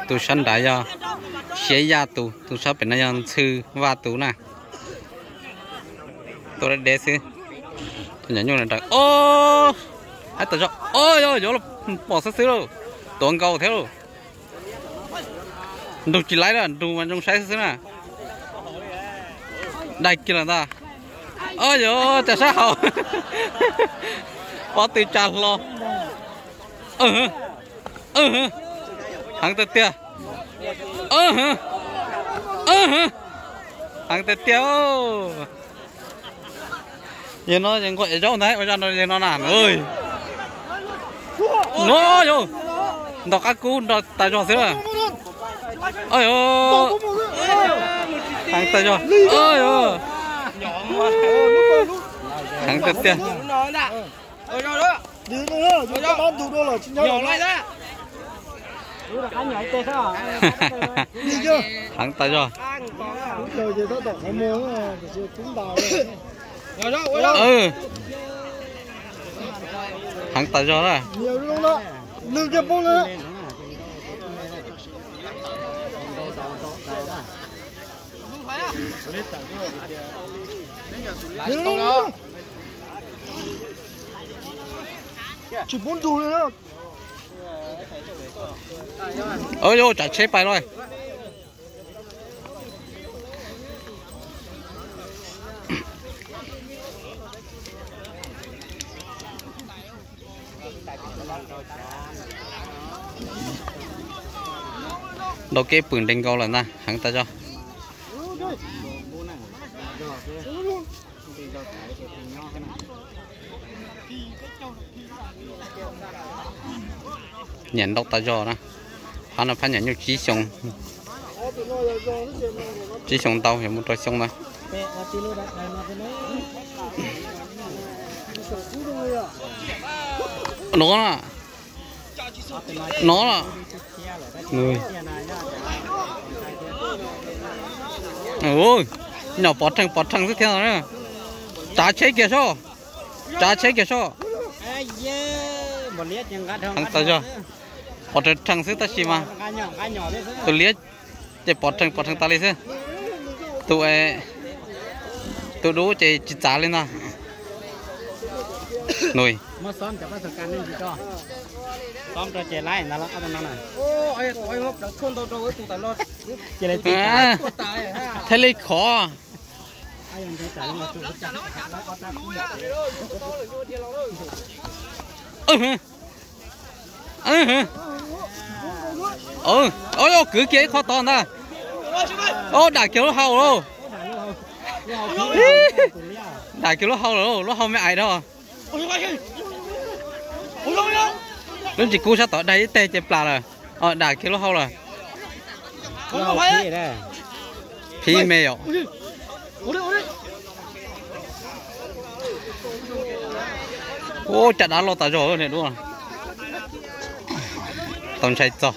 Tus sab nrad yog Siab Yaj tus, tus sab pem no yog Ntxhw Vaj tus na. Tus deb deb xwb. Nyuj o, haib tas zog, o, yuav pom xwb xwb lauj, tuav nkaus thiab lauj. Nrug tsis laib lawm, nrug mas zoo saib xwb xwb na. Dai kiag lawm ntag. O, yuav cas sab hauv. Pob tw tsa hlo. Heev tiag tiag. Heev tiag tiag. Yog no nquag ev zaub ntag, ua zaj no yog no na. No yog ntaus qab kub nrog tas zog xwb na. Heev tas zog. Heev tiag tiag. Heev tas zog. Heev tas zog na. Tsis pub nrug li. Tsav tsheb pais los. Ntaus kev pwm ntev nkaus lawm ntag, heev tas zog. Nyiam ntau tas zog na. Phab no phab nyiam nyuj tsib xyoo, tsib xyoo ntau yog mus rau xyoo ntawd. No na, no na. Nyom pov rhees pov rhees xwb thiab. Tsav tsheb kiag soj, tsav tsheb kiag soj. Heev tas zog. Pov rhees rhees xwb tab sis mas tus liab ces pov rhees pov rhees tas li xwb. Tus, tus dub ces tsis txav li ntag. Nui, thiaj li khov. Kwv kiag ib qho tod ntag. Dam kiag lub hau lauj. Dam kiag lub hau lawm, lub hau me ais dog. Lub ntsis kub sab tod daig ib teg ces plam lawm. Dam kiag lub hau lawm. Phib me yom. Ua cas dav loj tas zog niam dub. Tau ntshai txog.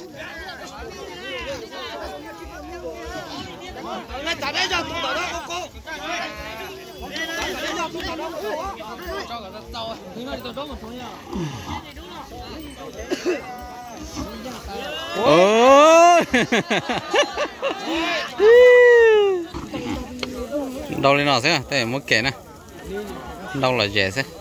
Nrau li no xwb, tej muab kem na. Nrau lom zem xwb.